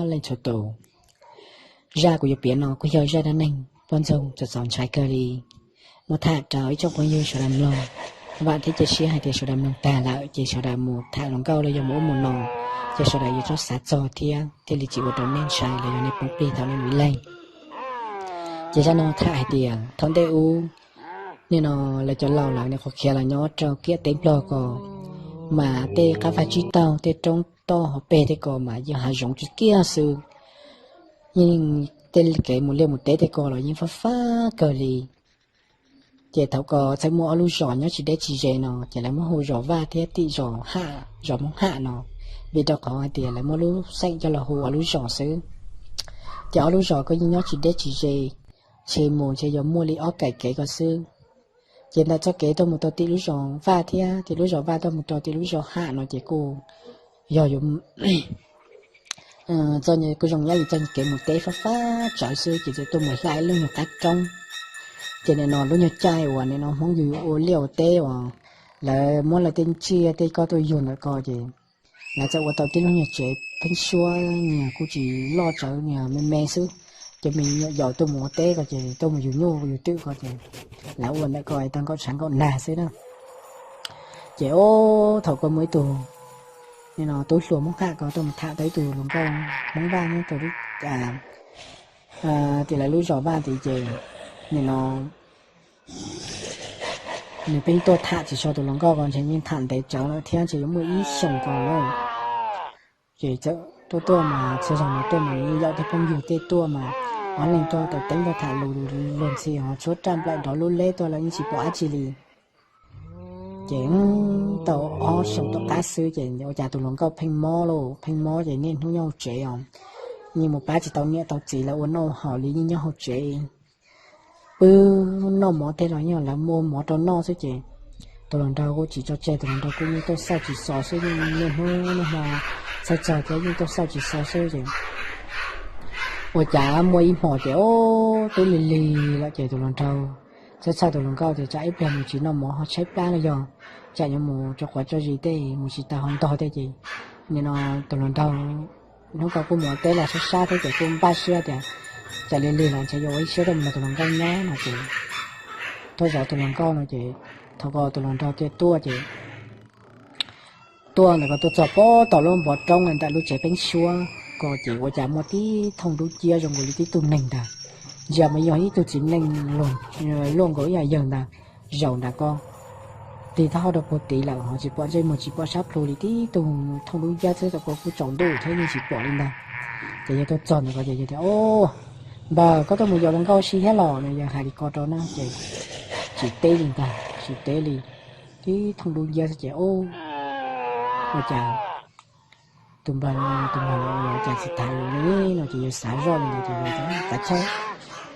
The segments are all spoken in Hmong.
Leej txhua tus, zaj kuv yuav piav no kuj yog zaj dab neeg poj ntxoog txaus ntshai kawg li. Muab tham rau ib tsoom phooj ywg sawv daws mloog, vam thiab cia siab hais tias sawv daws mloog tag lawm ces sawv daws mus tham hluas nkauj los yog mus ub mus no, ces sawv daws yuav txhob xav txog thiab thiaj li tsis ua rau nej ntshai los yog nej poob plig tau nej mus ib leeg. Ces zaj no tham hais tias thaum ntej ub, nim no lawv cov laus lawv nim qhuav khiav los nyob rau kiab teb nplog ko, mas tej qab vaj tsib taug tej roob toj hauv pes tej ko mas yeej hav zoov tsis kiag xwb. Yeej tej kev mus liaj mus teb tej ko los yeej fab fab kawg li. Ces thaum ko txawm muaj ob lub zos nyob tsis deb tsis ze no ces lawv muab hu zos Vaj thiab tim zos Haj, zos Hmoob Haj no, vim rau qhov hais tias lawv muab lub xeem coj los hu ob lub zos xwb. Ces ob lub zos ko yeej nyob tsis deb tsis ze, ntshe mus ntshe yuav muaj li ob kaim kev ko xwb. Ces ntawm txoj kev tuaj mus rau tim lub zos Vaj thiab tim lub zos Vaj tuaj mus rau tim lub zos Haj no ces kuj yog yuav txoj, kuj zoo nyob li txoj kev mus teb fab fab tsawv xwb ces txawm tuaj mus hla ib lub nyuag qab roob. Ces nim no lub nyuag caij uas nim no Hmoob yus ua liaj ua teb uas lawv muab lawv tej tsiaj tej ko tuaj yug ntawm ko ces lawv txawm ua tau tib lub nyuag tsev pheeb suab, nyias kuj tsis loj tsawv, nyias me me xwb. Ces me nyuam yaus tuaj mus ua teb ko ces tuaj mus yug nyuj yug twm ko ces lawv ua ntawm ko tau nkaum tshav nkaum nag xwb na. Ces ub thaum ko muaj ib tug, nim no tub hluas Hmoob Haj ko tuaj mus tham tau ib tug hluas nkauj Hmoob Vaj nyob rau tim lawv lub zos Vaj tid ces nim no nws pheej tuaj tham tsis tso tus hluas nkauj ko ntshe yeej tham ntev tsawv lawm thiab ntshe yuav muaj ib xyoos ko lawm. Ces txawm tuaj tuaj mas txhua zaus nws tuaj mas nws yeej yaum tej phooj ywg tej tuaj mas ob leeg tuaj teeb tuaj tham lus luag ntxhi ho tshuab raj nplaim nrov lub leb tuaj los yeej tsis pom dab tsi li. Ces tau ob xyoos tom qab xwb ces ua cas tus hluas nkauj pheej mob lauj, pheej mob ces niaj hnub nyob hauv tsev os, yeej mus pab tsis tau niam tau txiv lawv ua noj haus li, yeej nyob hauv tsev. Pw noj mov tej los yeej lawv muab mov rau noj xwb ces tus hluas nraug kuj tsis tso tseg, tus hluas nraug kuj yeej tuaj xauj tsis xo xwb, yeej niaj hnub niaj hmo txhawj txog thiab yeej tuaj xauj tsis xo xwb ces ua cas muaj ib hmos ces ub twb lig lig lawm ces tus hluas nraug txhawj txhawj tus hluas nkauj tias tsam ib pliag mus tsis noj mov ho tshaib plab los yog tsam yuav mus tso quav tso zis tej mus tsis tau ho ntog tej ces nim no tus hluas nraug hnub ko kuj mus ua teb los sab sab thiab ces kuj npaj siab tias tsam lig lig los ntshe yuav ua ib siab tuaj mus nrog tus hluas nkauj nyob no ces tuaj zov tus hluas nkauj no ces thaum ko tus hluas nraug thiaj tuaj ces tuaj ntawm ko tuaj txog pem tom lub npoo roob ntawm lub tsev pheeb suab ko ces ua cas muaj tib thooj dub nciab zoo nkaus li tib tug neeg ntag. Ntsia mas yog ib tug txiv neej luaj nkaus ib yam yawg ntag, zaum nram ko tig taub hau rau puag tid lawm ho tsis pom ntsej muag tsis pom sab plhu li, tib tug thooj dub nciab xwb, thaum ko kuj tsaus ntuj thiab yeej tsis pom li ntag. Ces yawg tuaj txog ntawm ko ces yawg tias, Au, npawg, koj tuaj mus zov hluas nkauj si thiab los? No yawg hais li ko rau na ces tsis teb li ntag, tsis teb li, tib thooj dub nciab xwb ces ua cas tus npawg, tus npawg ua cas tsis tham lus li no ces yawg xav zoj li ntawd ces yawg tias, Kav chawj,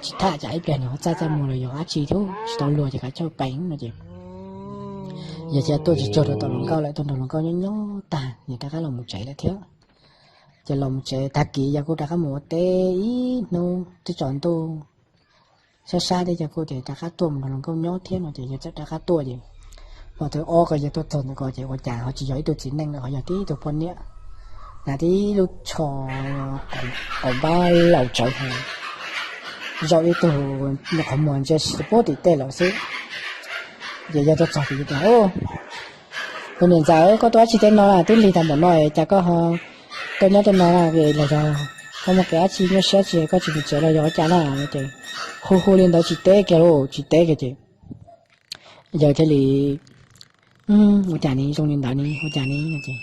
tsis tham, tsam ib pliag nws ho txaj txaj muag los yog dab tsi thiab tsis tau luag ces kav chawj peem no ces yawg thiaj tuaj tsis tsuag rau tom hluas nkauj lawm, tuaj nrog hluas nkauj nyob nyob tag yawg rov qab los mus tsev lawm thiab. Ces los mus tsev tag kis yawg kuj rov qab mus ua teb ib hnub twb tsaus ntuj sab sab thiab, yawg kuj tias rov qab tuaj mus nrog hluas nkauj nyob thiab no ces yawg txawm rov qab tuaj ces hmo thib ob ko yawg tuaj txog ntawm ko ces ua cas ho tsis yog ib tug txiv neej lawm, ho yog tib tug poj niam hnav tib lub tsho qaum npab laus tsawv heev, zaum ib tug qhov muag ntsia puag tim tej lawm xwb. Ces yawg tuaj txog ces yawg tias, Tus niam ntxawm, koj tuaj dab tsi tej no na? Twb lig tag npaum no cas koj ho tuaj nyob tej no na? Los yog koj muaj kev dab tsi nyuaj siab tsis koj tsis mus tsev los yog ua cas na? Ces hu hu li ntawd tsis teb kiag lauj, tsis teb kiag ces yawg thiaj li, Ua cas ne, zoo li ntawd ne, ua cas ne? No ces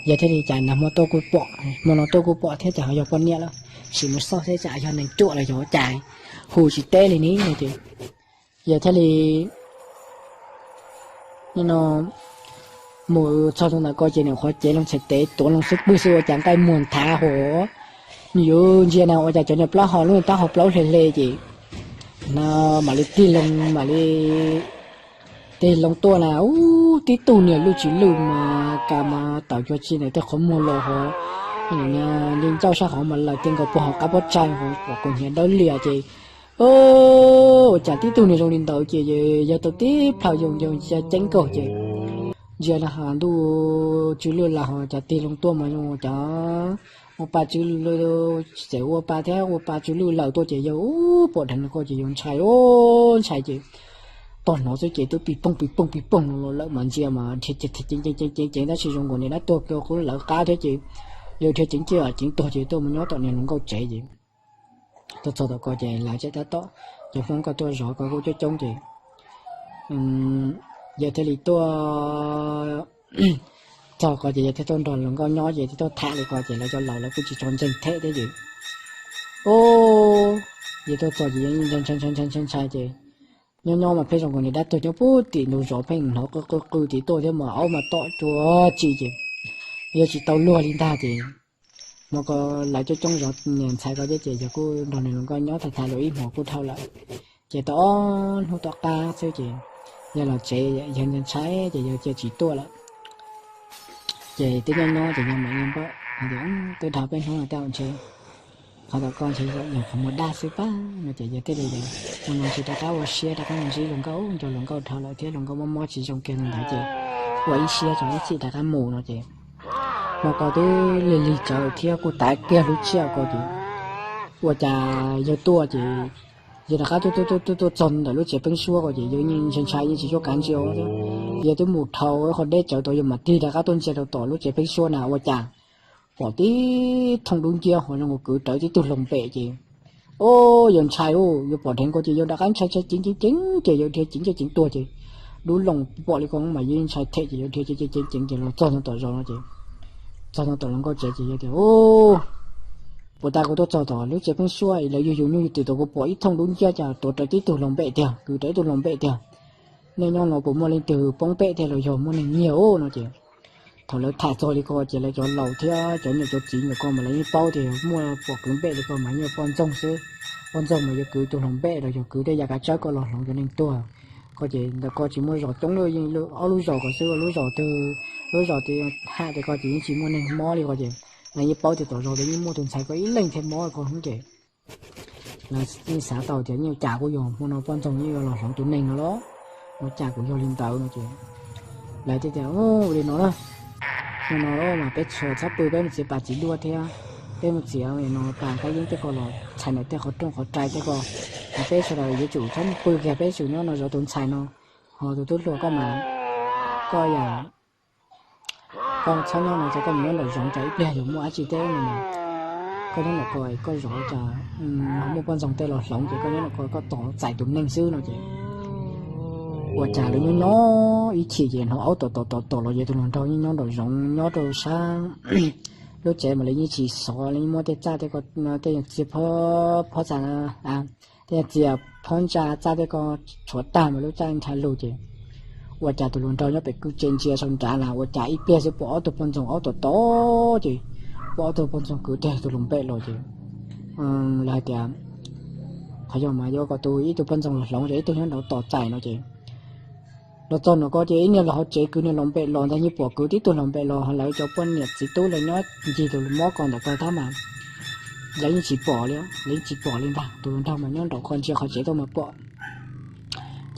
yawg thiaj li, Cas nag hmo tuaj kuj pom, hmo no tuaj kuj pom thiab, cas ho yog poj niam lawm, sim mus xauj seb tsam yog neeg ruam los yog ua cas, hu tsis teb li ne. No ces yawg thiaj li, no, mus txog rau ntawm ko ces nws qhuav cev loo txhais tes tuav loo xub pwg xwb ua cas nqaij muag nthav hos, nws yuav ntsia na ua cas cov niag plaub hau lub niag taub hau plaub hle hle ces mam li tig loo mam li tig loo tuaj na ub tib tug niag lwj tsis lwj mas ka mas tawm cuag tsi ntawm tej qhov muag los hos, li ncauj sab hauv mas laws ti nkaus puag hauv qab pob tsaig hos kom kuv hniav dawb lias ces ua cas tib tug niag zoo li ntawd ces yawg tau tib plhaw yoo yoo ceeb nkaus ces ntsia na has ntuj tsw lwj lawm hos cas tig loo tuaj mas zoo cas ua pa tsw lwj, txawm ua pa thiab ua pa tsw lwj lawm tuaj ces yawg ub pom dheev ko ces yawg ntshai ub ntshai ces tog hnov xwb ces twb pis poog pis poog pis poog los lawm mas ntsia mas dhia ceev ceev ceev ceev tab sis zoo nkaus niag dab tuag kiag qub lawv qab thiab ces yawg dhia ceev ciaj ceev tuag ces tuaj mus nyob tom niag hluas nkauj tsev ces tuaj txog tom ko ces lawv tseem tab tom cov Hmoob ko tuaj zov ko kuj coob coob ces yawg thiaj li tuaj txog ko ces yawg thiaj tuaj nrog hluas nkauj nyob ces thiaj tuaj tham li ko ces lawv cov laus lawv kuj tsis tshua ntseeg them thiab ces ub, yawg tuaj txog ces yawg ntshai ntshai ntshai ntshai ntshai ces nyob nyob mas pheej zoo nkaus niag dab tuag nyob puag tim ntug zos pheej hnov qw qw qw tim tuaj thiab mas aub mas tom cuag tsi ces yawg tsis tau luag li ntag ces hmo ko lawv coob coob zov niam ntxhais ko thiab ces yawg kuj nrog nws hluas nkauj nyob tham tham luag ib hmos kuj dhau lawm. Ces tau ob hnub tom qab xwb ces yawg los tsev yawg ntshai ntshai ces yawg cia tsis tuaj lawm. Ces twb nyob nyob ces yawg mam li npaj hais tias twb dhau peb hnub no tej zaum ntshe qhov tom ko ntshe yog qhov muag daj xwb pab no ces yawg thiaj li tias ua no ntshe rov qab ua siab rov qab mus ntsib hluas nkauj, nco hluas nkauj dhau lawm thiab hluas nkauj mob mob tsis zoo kiag li ntawd ces ua ib siab tso ib txhij rov qab mus no ces hmo ko twb lig lig tsawv thiab kuj tav kiag lub tsiab ko ces ua cas yawg tuaj ces yawg rov qab tuaj tuaj tuaj tuaj txog ntawm lub tsev pheeb suab ko ces yawg yeej ntshai ntshai yeej tsis cuab kav ntsia thiab. Yawg twb mus dhau qhov deb tsawv tau yawg mam tig rov qab tuaj ntsia rau tom lub tsev pheeb suab na ua cas pom tib thooj dub nciab ho zoo nkaus kwv rawv tib tug hluas npem ces o, yawg ntshai u, yawg pom dheev ko ces yawg rov qab ntshai ntshai ceev ceev ceev ces yawg dhia ceev ceev ceev tuag ces dub loo pom li ko mas yawg ntshai them ces yawg dhia ceev ceev ceev ces los txog no tom zos no ces txog no tom hluas nkauj tsev ces yawg tias u, puas tas kuv tuaj txog tom lub tsev pheeb suab lawv yug yus nyuj yus twm tau kuv pom ib thooj dub nciab cas tuav rawv tib tug hluas npem tiag, kwv rawv ib tug hluas npem tiag. Nej nyob no puas muaj leej twg poob pem thiab los yog muaj neeg nyiag o no ces thaum lawv tham txog li ko ces lawv cov laus thiab cov niam cov txiv nyuam ko mas lawv yeej paub tias muaj pom kwv npem li ko mas yeej poj ntxoog xwb. Poj ntxoog mas yuav kwv tus hluas npem los yog kwv tej yam kav tsawb ko los hloov cov neeg tuag. Ko ces ntawm ko tsis muaj zos coob li, yeej ob lub zos ko xwb, lub zos twg, lub zos twg haj tias ko ces yeej tsis muaj neeg mob li ko ces lawv yeej paub tias tom zos twg yeej muaj tus ntxhais ko ib leeg thiaj mob ko hnub ces lawv yeej xav tau tias yeej ua cas kuj yog hmo no poj ntxoog yeej yuav los hloov tus neeg no los ua cas kuj yog li ntawd no ces lawv thiaj tias ua li no na, hmo no mas peb txhob pw, peb mus txiav pas txiv duaj thiab peb mus txiav no pas kab yeeb tej ko los txhais ntawm tej qhov rooj qhov rai tej ko, peb sawv daws yuav tsum txhob mus pw kiag, peb tsum nyob no zov tus ntxhais no. Ho tus tub hluas koj mas, koj yam, koj txhob nyob no, koj mus nyob nraum zoov, tsam ib pliag yog muaj dab tsi teb no mas koj nyob nram ko koj zov tsam muaj poj ntxoog tej los hloov ces koj nyob nram ko koj tos txais tus neeg xwb no ces ua cas lawv nyob nyob ib chim ces hnov aub tom tom tom tom los yog tus hluas nraug yeej nyob nraum zoov nyob rau sab lub tsev mas lawv yeej tsis xov, lawv yeej muab tej txaj tej ko, tej txiag phob txaj, tej txiag phob ntsa txaj tej ko tshuav tag mas lub txaj ncha lug ces ua cas tus hluas nraug nyob pem kwj tse ntsia saum nrad na ua cas ib pliag xwb pom ob tug poj ntxoog aub tom tom ces pom ob tug poj ntxoog kwv tiag tus hluas npem los ces lawv hais tias qhov yog mas yuav kom tus ib tug poj ntxoog los hloov ces ib tug nyob nraud tos txais no ces los txog nram ko ces ib niag los hauv tsev kwv niag hluas npem los ntag, yeej pom kwv tib tug hluas npem los ho lawv cov poj niam txiv tub lawv nyob ncig tus mob ko ntawm ko tab mas lawv yeej tsis pom li, lawv yeej tsis pom li ntag, tus hluas nraug mas nyob nraum qhov ntsia qhov tsev tuaj mas pom.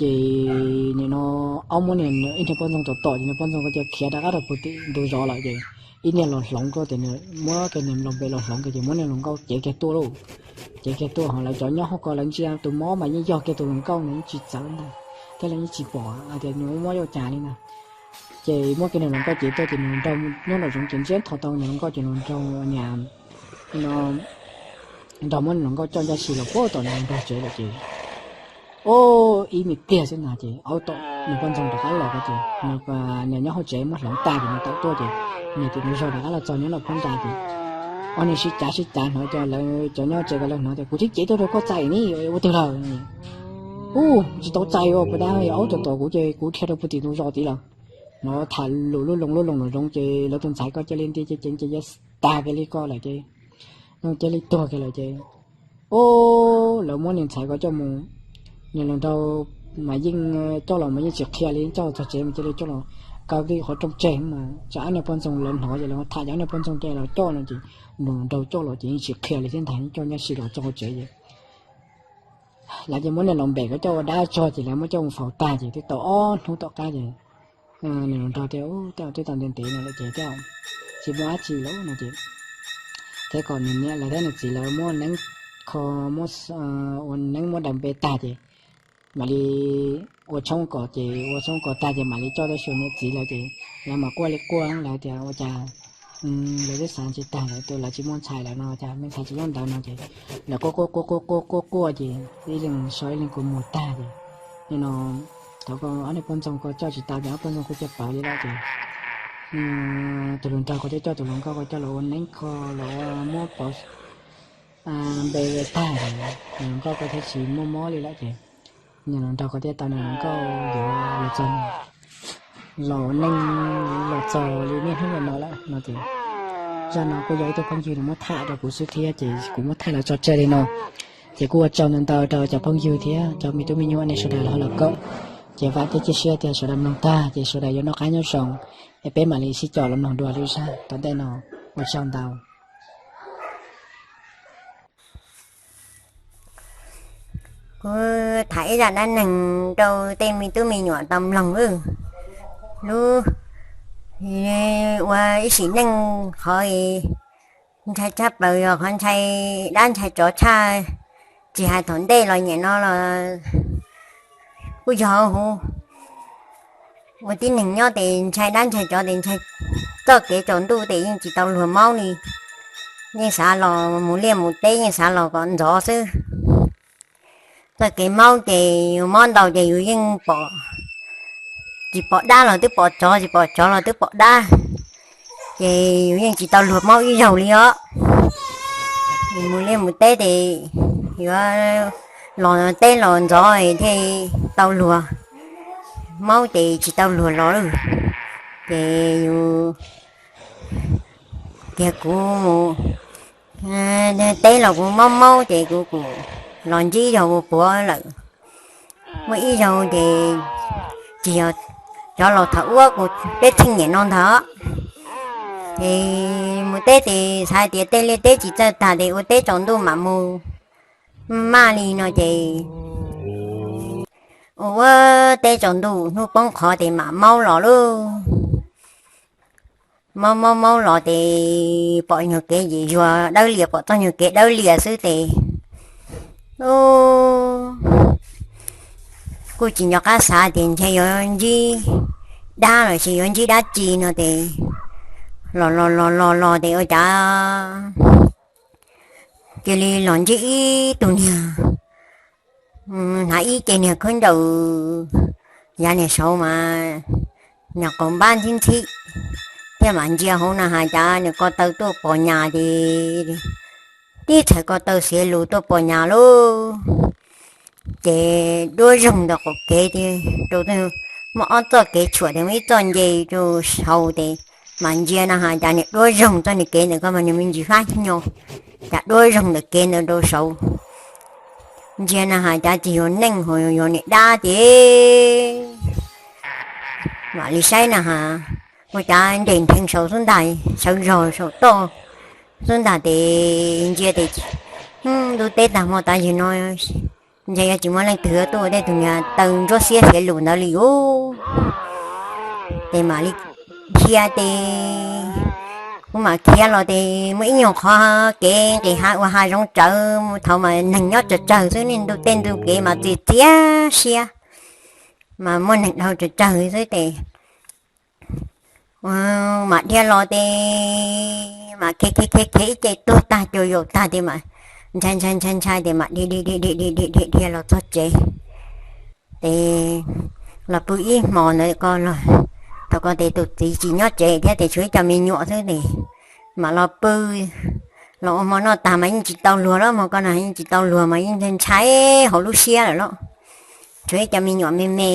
Ces nim no aub muab niag ib niag poj ntxoog tom tom ces niag poj ntxoog ko cia khiav rov qab rau puag tim ntug zos lawm ces ib niag los hloov ko tias muab kiag niag hluas npem los hloov ko ces muab niag hluas nkauj cev kiag tuaj lauj. Cev kiag tuaj ho lawv cov nyob hauv ko lawv ntsia tus mob mas yeej yog kiag tus hluas nkauj no yeej tsis txawv ntag, thiab lawv yeej tsis pom hais tias nws muab ua cas li ntag. Ces muab kiag niag hluas nkauj cev tuaj ces niag hluas nraug nyob nraum zoov ces ntsiab to tau niag hluas nkauj ces hluas nraug niag no nrog muab niag hluas nkauj coj ncaj si los puag tom niag hluas nraug tsev lawm ces o, ib me pliag xwb na ces aub tom niag poj ntxoog rov qab los ko ces niag nyob hauv tsev muab hloov tag ces nws tawm tuaj ces niag tim ntug zos rov qab los txog nyob nraum phab ntsa ces ob niag sib cav sib cav hnov cov lawv cov nyob tsev ko lawv hnov tias kuv twb cev tuaj rau koj txais ne, ua twg lawm? Ub, tsis tau txais os, puas tas aub tom tom kuv ces kuv dhia rau puag tim ntug zos tid lawm. no tham lus lub loo lub loo lom zoov ces lawv tus ntxhais ko cia li nti ceev ceev ces ya tag kiag li ko lawm ces, no cia li tuag kiag lawm ces, o, lawv muab niag ntxhais ko coj mus, niag hluas nraug mas yeej coj los mas yeej tsis qhia li, coj los txog tsev mas cia li coj los kaw kiag qhov rooj tseg mas tsam ob niag poj ntxoog lawv hnov ces lawv tham ces ob niag poj ntxoog cia li los coj no ces hluas nraug coj los ces yeej tsis qhia li thiab ntag, coj ncaj si los txog hauv tsev ces lawv ces muab niag laus npem ko coj ua dab tsog ces lawv muab coj mus faus tag ces twb tau ob hnub tom qab ces nws los nrog tias, Ub, tej zaum twb tau ntev ntev no lawm ces tej zaum tsis muaj dab tsi lawm no ces, thiab kom nws niam lawv thiab nws txiv lawv muab neeb kho, muab ua neeb muab daws npe tag ces mam li ua tshoob kos ces ua tshoob kos tag ces mam li coj tuaj xyuas niam txiv lawv ces lawv mam quaj li quaj lawv tias ua cas lawv twb xav tsis tag lawm, lawv tsis muaj ntxhais lawm no cas me ntxhais tsis nyob ntawd no ces lawv quaj quaj quaj quaj quaj quaj quaj ces ib leeg so ib leeg kua muag tag ces nim no thaum ko ob niag poj ntxoog ko coj tsis tau ces ob poj ntxoog kuj cia pawv li lawm ces tus hluas nraug ko thiaj coj tus hluas nkauj ko coj los ua neeb kho los ua muab pov npe tag ces hluas nkauj ko thiaj tsis muaj mob li lawm ces niag hluas nraug ko thiaj tau niag hluas nkauj yuav los txog, los ua neej los txog li niaj hnub no lawm no ces zaj no kuj yog ib tug phooj ywg nws muab tham rau kuv xwb thiab ces kuv muab thaij los tso tseg li no. Ces kuj ua tsaug ntau ntau rau cov phooj ywg thiab cov me tub me nyuam nej sawv daws ho los koom, ces vam thiab cia siab tias sawv daws mloog tag ces sawv daws yuav noj qab nyob zoo, es peb mam li sib cog los mloog dua lwm zaj tom ntej no. Ua tsaug ntau. Kuv tham ib zaj dab neeg rau tej me tub me nyuam tau mloog lub, ua ib sim neej qhov ntshai tshaj plaws yog qhov ntshai dab ntshai tsov tshaj, tsis hais thaum ntej los nyem no los kuj yog huv ua tib neeg nyob tes ntshai dab ntshai tsov tes ntshai txoj kev tsaus ntuj tes yeej tsis tau luag maub li. Yeej xav los mus liaj mus teb yeej xav los kom ntxov xwb. Txoj kev maub ces yus mob ntau ces yus yeej pom, tsis pom dab los twb pom tsov, tsis pom tsov los twb pom dab, ces yus yeej tsis tau luag maub ib zaug li os. Mus liaj mus teb tes yuav los teb los ntxov thiaj tau luag, maub ces tsis tau luag los lawm. Ces yus tias kuv mus teb los kuv maub maub ces kuv kuj los ntsib zog ua puav lawm. Muaj ib zaug ces tsis yog cov laus thaum ub kuv peb txheej niam no ntag. Ces mus teb ces xav tias tej liaj teb tsis txawj tag ces ua teb tsaus ntuj mam mus maj li no ces ua ua teb tsaus ntuj hnub poob qho ces mam maub los lauj. Maub maub maub los ces pom nyuag kev yim zuag dawb lias, pom txoj nyuag kev dawb lias xwb ces kuj tsis nco qab xav tias ntshe yuav ntsib dab los sis yuav ntsib dab tsi no ces los los los los los ces ua cas cia li los ntsib ib tug niag hnav ib ce niag khaub ncaws yav niag saud mas niag qaum npab ntxhib ntxhib thiab mas ntsia hauv na has cas niag ko taw tuaj pos nyas ces tib txhais ko taw xiav lus tuaj pos nyas lauj. Ces duab zoog ntawm qaum kev tiag rau, muaj ob txoj kev tshuam tias muaj ib txoj nce rau saud ces mas ntsia na has cas niag duab zoog txoj niag kev ntawm ko mas niag me ntsis fab hnyo, cas duab zoog ntawm kev ntawd rau saud. Ntsia na has cas tsis yog neeg ho yog niag dab ces mam li saib na has ua cas nres nrheev saud xub ntag, sawv zog saum toj xub ntag ces ntsia ces ntub teb tag hmo tav zig no ntshe yuav tsis muaj leej twg yuav tuaj ua tej tug niag taw ntsuab xiab xiav lus ntawd li os. Ces mam li dhia ces kuv mam khiav los ces muaj ib nyuag qhov kev nqis hav ua hav zoov tsawv, thaud mas neeg nyob tsawg tsawg xwb, niaj ntu tej ntu kev mas txias txias siab, mas muaj neeg dhau tsawg tsawg xwb ces mam dhia los ces mam khiav khiav khiav khiav ib ce tuag tag cuag yaus tag ces mam ntshai ntshai ntshai ntshai ces mam dhia dhia dhia dhia dhia dhia dhia los txog tsev. Ces los pw ib hmos ntawd ko los, thaum ko ces tus txiv tsis nyob tsev thiab ces tshuav ib co me nyuam xwb ces mam los pw, los ua hmo noj tag mas yeej tsis tau luag lawm, hmo ko no yeej tsis tau luag mas yeej ntshai hauv lub siab lawm lauj. Tshuav ib co me nyuam me me,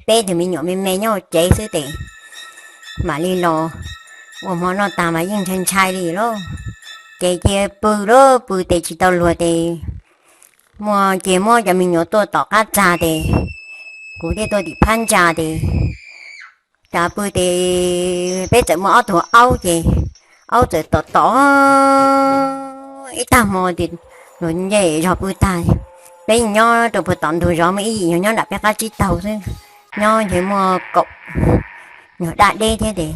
peb tug me nyuam me me nyob hauv tsev xwb ces mam li los ua hmo noj tas mas yeej ntshai ntshai li lauj. Ces cia pw lauj, pw tes tsis tau luag tes muaj ces muab cov me nyuam tuaj tom qab txag tes kuv thiaj tuaj tim phab ntsa tes cas pw tes peb txawm muaj ob tug aub ces aub txawm tom tom ib tag hmo tes luag nce zog pw tag. Peb nyob rau puag tom ntug zov muaj ib yim nyuag nyob nram peb qab tsib taug xwb, nyob ntshe muaj kaum nyuag dab deb thiab tes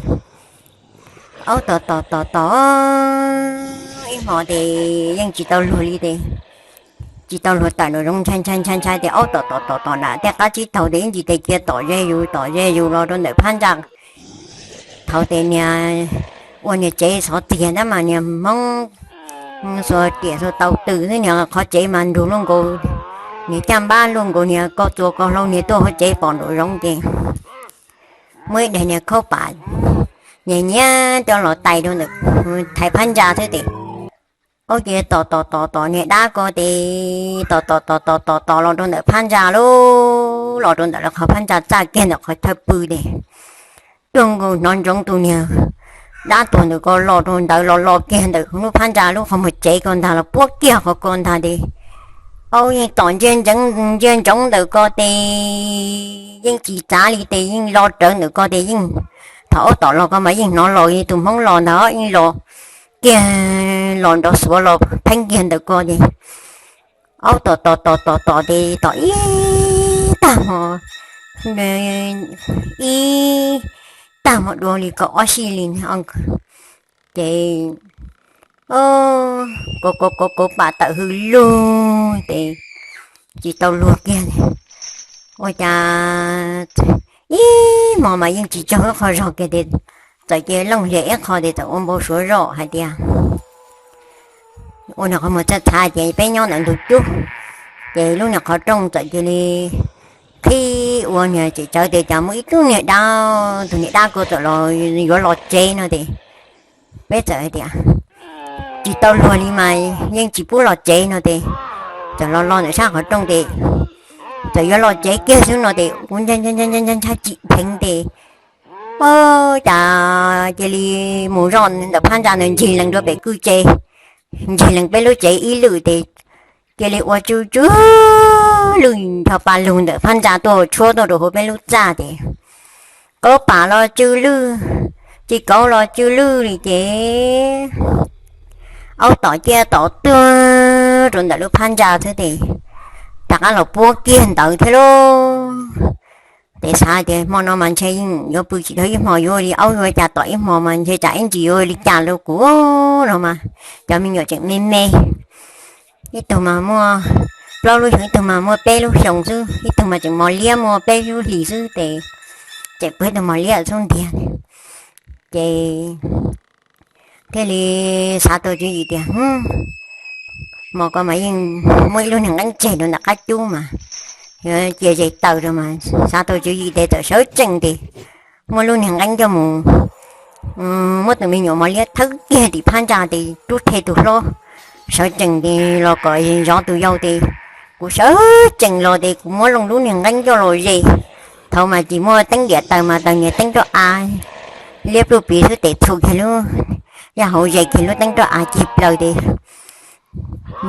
aub tom tom tom tom ib hmo tes yeej tsis tau luag li tes tsis tau luag tawm nraum zoov, ntshai ntshai ntshai ntshai tes aub tom tom tom tom nram tej qab tsib taug tes ib ntsis tes cia tom ze yus tom ze yus los rau ntawm phab ntsa. Thaum tes niag ua niag tsev xov txiag ntab mas niag Hmoob xuas riam xuas taus tw xwb, niag qhov tsev mas nrug luaj nkaus, niag caj npab luaj nkaus niag koj txua koj hlau niag tuaj hauv tsev pom nraum zoov ces muaj ib daim niag khaub pam nyias nyias coj los tais rau ntawm thaiv phab ntsa xwb tes aub ces tom tom tom tom niag dab ko tes tom tom tom tom tom tom los rau ntawm phab ntsa lauj, los rau ntawm lawv qhov phab ntsa txaj kiag ntawm qhov chaw pw tes tuaj nkaus hnov ntsoov tus niag dab tuag ntawm ko los rau ntawd los los kiag ntawm lub phab ntsa lub qhov muag tsev ko ntag los puab kiag qhov ko ntag tes aub yeej tom ntsia ntsoov ntawm ko tes yeej tsis txav li tes yeej lo rawv ntawm ko tes yeej, thaum aub tom los ko mas yeej hnov los li tus Hmoob los ntag yeej los kiag los nrov xuav los pheeb kiag ntawm ko tes aub tom tom tom tom tom tes tom ib tag hmo, ib tag hmo dua li kaum ob sij li ces kauv kauv kauv pam tawm hws lug tes tsis tau luag kiag. Ua cas ib hmo mas yeej tsis tsaug ib qho zog kiag tes txawm cia looj hlias ib qho tes txawm ua npau suav zoj hais tias ua niag qhov muag txhaj txhav ces peb nyob ntawm ntug cub ces lub niag qhov rooj txawm cia li qhib ua niag tseem tsawv tes cas muaj ib tug niag dab, tus niag dab ko txawm los yuav los tsev no tes peb txawm hais tias tsis tau luag li mas yeej tsis pub los tsev no tes txawm los los ntawm sab qhov rooj tes txawm yuav los tsev kiag xwb no tes kuv ntshai ntshai ntshai ntshai tsis dheev tes cas cia li mus zoj ntawm phab ntsa ntawd ntsig lees rau pem kwj tse, ntsig lees peb lub tsev ib lwm tes cia li ua tsw tsw lwj nrho pa lug ntawm phab ntsa tuaj tshuab tuaj rau hauv peb lub txaj tes kauv pam los tsw lwj, tsis kauv los tsw lwj li ces aub tom ciaj tom tuag rau ntawm lub phab ntsa xwb tes rov qab los puab kiag ntawd thiab lauj. Tes xav tias hmo no mas ntshe yeej yuav pw tsis dhau ib hmo, yuav li aub yuav cas tom ib hmo mas ntshe tsam ib ntsis yuav li cas rau kuv no mas cov me nyuam tseem me me, ib tug mas muaj plaub lub xyoo, ib tug mas muaj peb lub xyoo xwb, ib tug mas tseem mos liab muaj peb lub hlis xwb tes tseem pw ib tug mos liab xub ntiag ces thiaj li xav tau tswv yim tias hmo ko mas yeej muaj ib lub niag nqeeb tseg rau ntawm qab cub mas yuav cia zes taws rau mas xav tau tswv yim tes txawm sawv tsees tes muab lub niag nqeeb coj mus, muab tus me nyuam mos liab thawb kiag tim phab ntsa tes rub rhe tus hlob, sawv tsees tes los kom zov tus yau tes kuv sawv tsees los tes kuv muab loo lub niag nqeeb coj los zes. Thaum mas tsis muaj teeb diam taws mas taws niag teeb roj av liab pluj piv xwb tes txhu kiag lub yaj hauv zes kiag lub teeb roj av cig plaws tes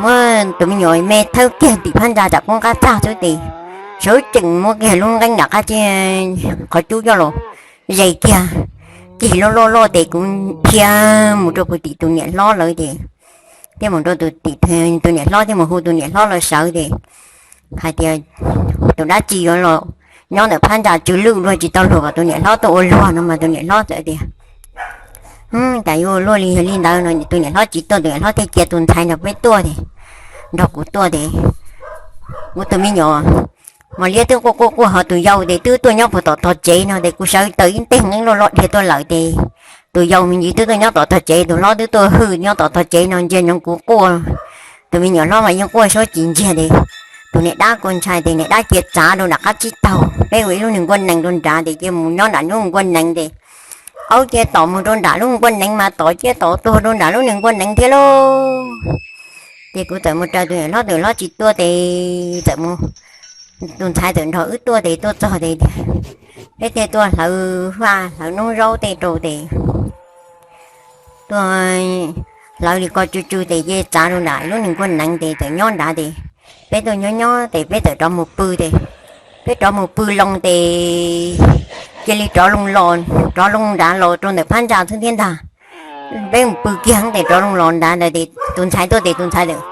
muab tus me nyuam me thawb kiag tim phab ntsa tsam poob qab txaj xwb tes sawv tsees muab kiag lub nqeeb nram qab tsi qhov cub coj los zes kiag, cig loj loj loj tes kuv dhia mus rau puag tim tus niam hlob lawv tes thiaj mus rau tim tus niam hlob thiaj mus hu tus niam hlob los sawv tes hais tias tus dab tsi yuav los nyob ntawm phab ntsa tsw lwj luag tsis tau luag kom tus niam hlob tuaj ua luag no mas tus niam hlob txawm tias cas yuav ua luaj li yog li ntawd no tus niam hlob tsis tuaj tus niam hlob thiaj cia tus ntxhais nrog peb tuaj tes nrog kuv tuaj tes kuv tus me nyuam mos liab twb quaj quaj quaj ho tus yau tes twb tuaj nyob puag tom tog tsev no tes kuv sawv taws ib teg nqeeb loj loj dhia tuaj lawm tes tus yau me ntsis twb tuaj nyob tom tog tsev, tus hlob twb tuaj hwj nyob tom tog tsev no ntsia ntsoov kuv quaj. Tus me nyuam hlob mas yeej quaj suab tsis ntsiag tes tus niam dab kuj ntshai tes niam dab cia txav rau nram qab tsib taug, peb ua ib lub niag nkuaj nees rau nrad tes cia mus nyob nram lub nkuaj nees tes aub cia tom mus rau nram lub nkuaj nees mas tom cia tom tuag rau nram lub niag nkuaj nees thiab lauj. Ces kuv txawm mus raws tus niam hlob, tus niam hlob tsis tuaj tes txawm mus, tus ntxhais txawm nrog wb tuaj tes tuaj txog tes tias Peb thiaj tuaj hlawv vaj hlawv noob zaub tej rau tes, tuaj hlawv li ko tsw tsw tes ces txav rau nram lub niag nkuaj neev tes txawm nyob nrad tes, peb tuaj nyob nyob tes peb txawm rov mus pw tes, peb rov mus pw loo tes cia li rov loo los, rov loo nrad los rau ntawm phab ntsa xwb thiab ntag. Peb mus pw kiag tes rov loo los nrad ntawd tes tus ntxhais tuaj tes tus ntxhais txawm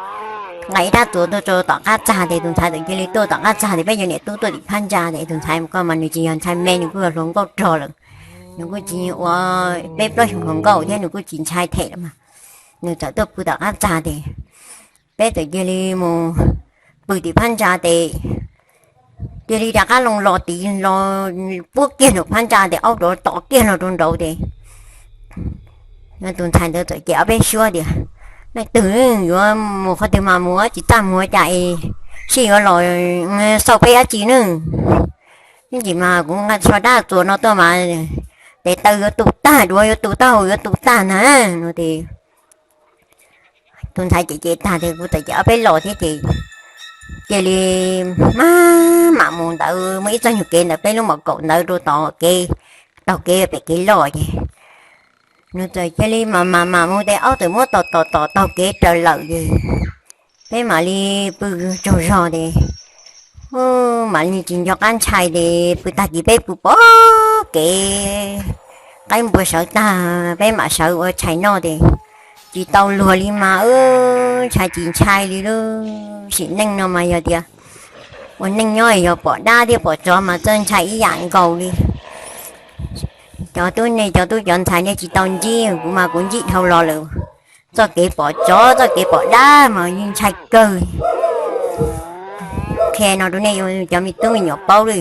nqa ib rab txuas tuaj rau tom qab txag tes tus ntxhais txawm cia li tuaj tom qab txag tes peb cov niam tub tuaj tim phab ntsa tes tus ntxhais koj mas nws tsis yog ntxhais me, nws kuj yog hluas nkauj rog lawm, nws kuj tsis ua peb plaub xyoos hluas nkauj thiab nws kuj tsis ntshai them lawm mas, nws txawm tuaj pw tom qab txag tes peb txawm cia li mus pw tim phab ntsa tes cia li rov qab loo los tid los puab kiag nraum phab ntsa tes aub rov tom kiag los rau nraud tes tus ntxhais ntawd txawm cem ob peb suab tias, Leej twg yuav mus qhov twg mas mus, tsis txaj muag cas es sij yuav los xauj peb dab tsi ne? Ib ntsis mas kuv nqa so dab txuas no tuaj mas tes taw yuav tu tag, duav yuav tu tag, hau yuav tu tag na no tes tus ntxhais cem cem tag tes kuv txawm cem ob peb los thiab ces cia li mam mam mus ntawd muaj ib txoj nyuag kev ntawm peb lub mom kaum ntawd rau tom kev, taug kev pem kev loj ces nws txawm cia li mam mam mam mus tes aub txawm muab tom tom tom taug kev raws lawm ces peb mam li pw tsaug zog tes mam li tsis nco qab ntshai tes pw tag kis peb pw pom kev qaib npua sawv tag peb mam sawv ua tshais noj tes tsis tau luag li mas ntshai tsis ntshai li lub sim neej no mas yog tias ua neej nyob yog pom dab thiab pom tsov mas txawj ntshai ib yam nkaus li. Cov tub nej cov tub cov ntxhais nej tsis tau ntsib, kuv mas kuv ntsib dhau los lawm. Txoj kev pom tsov txoj kev pom dab mas yeej ntshai kawg. Qhia no rau nej cov me tub me nyuam paub li.